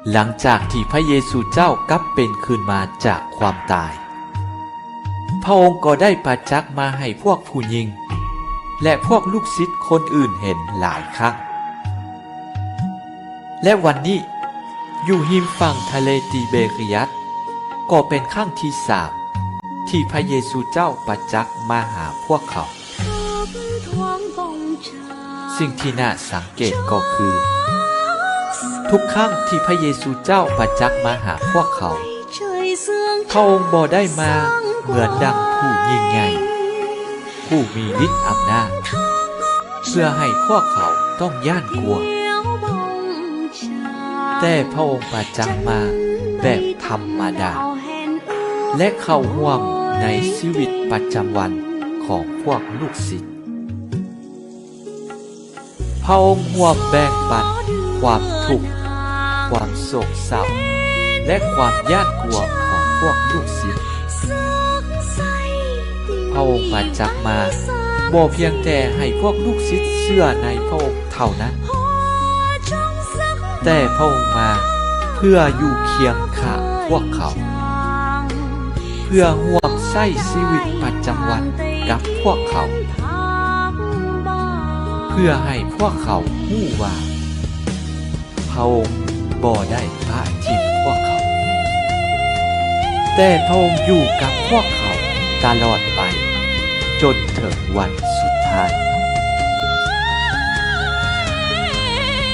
ຫຼັງຈາກທີ່ພະເຢຊູເຈົ້າກັບເປັນຄືນມາຈາກຄວາມຕາຍ, ພະອົງກໍໄດ້ປະຈັກມາໃຫ້ພວກຜູ້ຍິງ ແລະ ພວກລູກສິດຄົນອື່ນເຫັນຫຼາຍຄັ້ງ. ແລະ ວັນນີ້, ຢູ່ຮິມຝັ່ງທະເລຕີເບເຣຍດ, ກໍເປັນຄັ້ງທີສາມ ທີ່ພະເຢຊູເຈົ້າປະຈັກມາຫາພວກເຂົາ. ສິ່ງທີ່ໜ້າສັງເກດກໍຄື, ທຸກຄັ້ງທີ່ພະເຢຊູເຈົ້າປະຈັກມາຫາພວກເຂົາ, ພະອົງບໍ່ໄດ້ມາເໝືອນດັ່ງຜູ້ຍິ່ງໃຫຍ່, ຜູ້ມີລິດອຳນາດ, ເພື່ອໃຫ້ພວກເຂົາຕ້ອງຢ້ານກົວ. ແຕ່ພະອົງປະຈັກມາແບບທຳມະດາ ແລະ ເຂົ້າຮ່ວມໃນຊີວິດປະຈຳວັນຂອງພວກລູກສິດ. ພະອົງຮ່ວມແບ່ງປັນຄວາມທຸກ, ຄວາມໂສກເສົ້າ ແລະ ຄວາມຢ້ານກົວຂອງພວກລູກສິດ. ພະອົງປະຈັກມາບໍ່ພຽງແຕ່ໃຫ້ພວກລູກສິດເຊື່ອໃນພະອົງເທົ່ານັ້ນ, ແຕ່ພະອົງມາເພື່ອຢູ່ຄຽງຂ້າງພວກເຂົາ, ເພື່ອຮ່ວມໃຊ້ຊີວິດປະຈຳວັນກັບພວກເຂົາ, ເພື່ອໃຫ້ພວກເຂົາຮູ້ວ່າ ພະອົງບໍ່ໄດ້ປະຖິ້ມພວກເຂົາ, ແຕ່ພະອົງຢູ່ກັບພວກເຂົາຕະຫຼອດໄປ ຈົນເຖິງວັນສຸດທ້າຍ.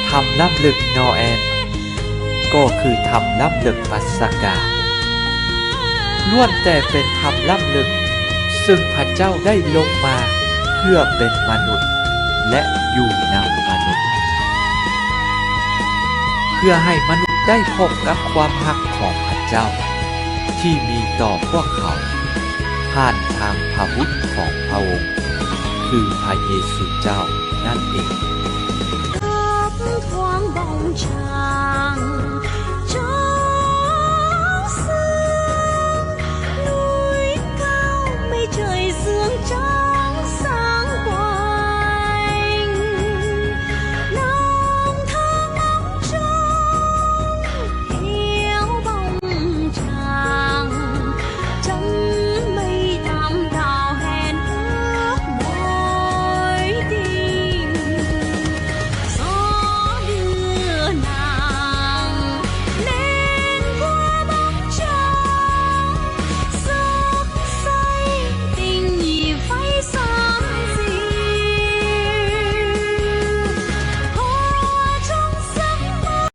ທຳລ້ຳເລິກນໍແອນ ກໍຄືທຳລ້ຳເລິກປັດສະກາ, ລ້ວນແຕ່ເປັນທຳລ້ຳເລິກ ເຊິ່ງພະເຈົ້າໄດ້ລົງມາເພື່ອເປັນມະນຸດ ແລະ ຢູ່ນຳມະນຸດ, ເພື່ອໃຫ້ມະນຸດໄດ້ພົບກັບຄວາມຮັກຂອງພະເຈົ້າ ທີ່ມີຕໍ່ພວກເຂົາ ຜ່ານທາງພະບຸດຂອງພະອົງ, ຄືພະເຢຊູເຈົ້ານັ້ນເອງ.